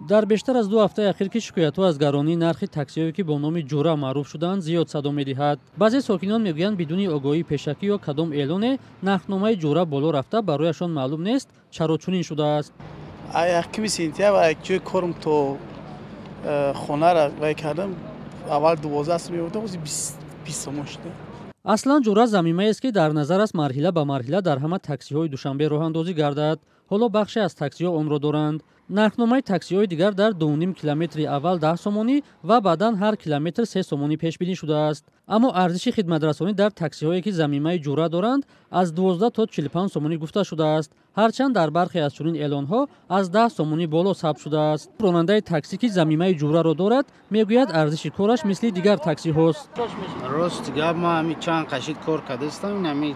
Дар бештар аз 2 ҳафтаи ахир, ки шикоятҳо аз гаронии нархи таксиҳое, ки бо номи «Ҷура» маъруф шудаанд, зиёд садо медиҳад. Баъзе сокинон мегӯянд, бидуни огоҳии пешакӣ ё кадом эълоне нархномаи «Ҷура» боло рафта, барояшон маълум нест, чаро чунин шудааст. 1 сентябр ҷои корм то хонара вай кардам, аввал 12 сом меовардам, ҳозир 20 сомон шуда. Аслан «Ҷура» замимаест, ки дар назар аст, марҳила ба марҳила дар ҳама таксиҳои Душанбе роҳандозӣ гардад. Ҳоло бахше аз таксиҳо онро доранд. Нархномаи таксиҳои дигар дар 2,5 километри аввал 10 сомонӣ ва баъдан ҳар километр 3 сомонӣ пешбинӣ шудааст. Аммо арзиши хидматрасонӣ дар таксиҳое, ки замимаи «Ҷура» доранд, аз 12 то 45 сомонӣ гуфта шудааст. Ҳарчанд дар бархе аз чунин эълонҳо аз 10 сомонӣ боло сабт шудааст. Ронандаи таксӣ, ки замимаи «Ҷураро» дорад, мегӯяд, арзиши кораш мисли дигар таксиҳост. Рости гап, ма ҳами чанд қашид кор кардастам, ҳами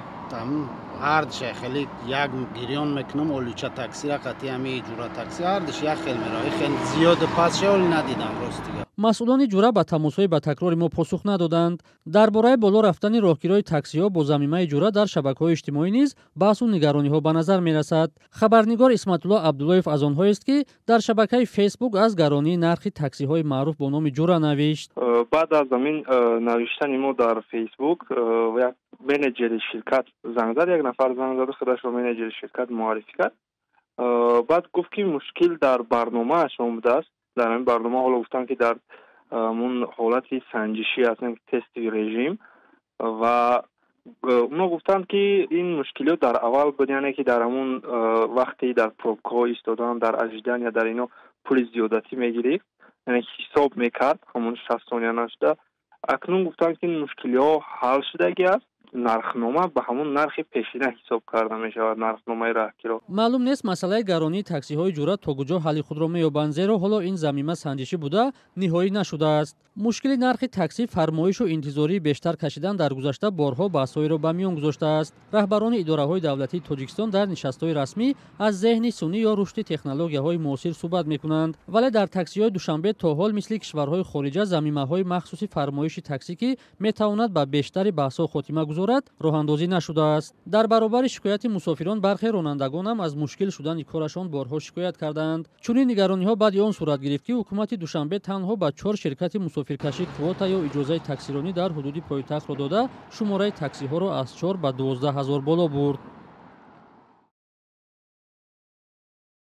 ҳардуша хеле як гирён мекунам. Олуча таксира қати ҳами Ҷура такси ҳардуш як хел меравад, хел зиёду пастша оли надидам, рости гап. Масъулони «Ҷура» ба тамосҳои ба такрори мо посух надоданд. Дар бораи боло рафтани роҳкирои таксиҳо бо замимаи «Ҷура» дар шабакаҳои иҷтимоӣ низ баҳсу нигарониҳо ба назар мерасад. Хабарнигор Исматулло Абдуллоев аз онҳоест, ки дар шабакаи Фейсбук аз гаронии нархи таксиҳои маъруф бо номи «Ҷура» навишт. Баъд аз ҳамин навиштани мо дар Фейсбук як менеҷери ширкат занг зад. Як нафар занг заду худашро менеҷери ширкат муаррифӣ кард. Баъд гуфт, ки мушкил дар барномаашон будааст. Дар ҳамин барнома ҳоло гуфтанд, ки дар ҳамун ҳолати санҷишӣ аст, тестовый режим, ва оно гуфтанд, ки ин мушкилиёт дар аввал буд, яъне ки дар ҳамун вақте дар пробкаҳо истодан, дар ожидания, дар ино пули зиёдатӣ мегирифт, яъне ҳисоб мекард, ҳамун 60 сония нашуда. Акнун гуфтанд, ки ин мушкилиҳо ҳал шудагӣ аст, нархнома ба ҳамон нархи пешина ҳисоб карда мешавад, нархномаи раҳкиро. Маълум нест, масъалаи гаронии таксиҳои «Ҷура» то куҷо ҳалли худро меёбанд, зеро ҳоло ин замима санҷишӣ буда, ниҳоӣ нашудааст. Мушкили нархи таксӣ, фармоишу интизории бештар кашидан дар гузашта борҳо баҳсҳоеро ба миён гузоштааст. Раҳбарони идораҳои давлатии Тоҷикистон дар нишастҳои расмӣ аз зеҳни сунъӣ ё рушди технологияҳои муосир суҳбат мекунанд, вале дар таксиҳои Душанбе то ҳол мисли кишварҳои хориҷа замимаҳои махсуси фармоиши таксӣ, ки метавонад ба бештари баҳсҳо хотима гузорад, роҳандозӣ нашудааст. Дар баробари шикояти мусофирон, бархе ронандагонам аз мушкил шудани корашон борҳо шикоят кардаанд. Чунин нигарониҳо баъди он сурат гирифт, ки ҳукумати Душанбе танҳо ба чор ширкати мусофиркашӣ квота ё иҷозаи таксиронӣ дар ҳудуди пойтахтро дода, шумораи таксиҳоро аз 4 ба 12 ҳазор боло бурд.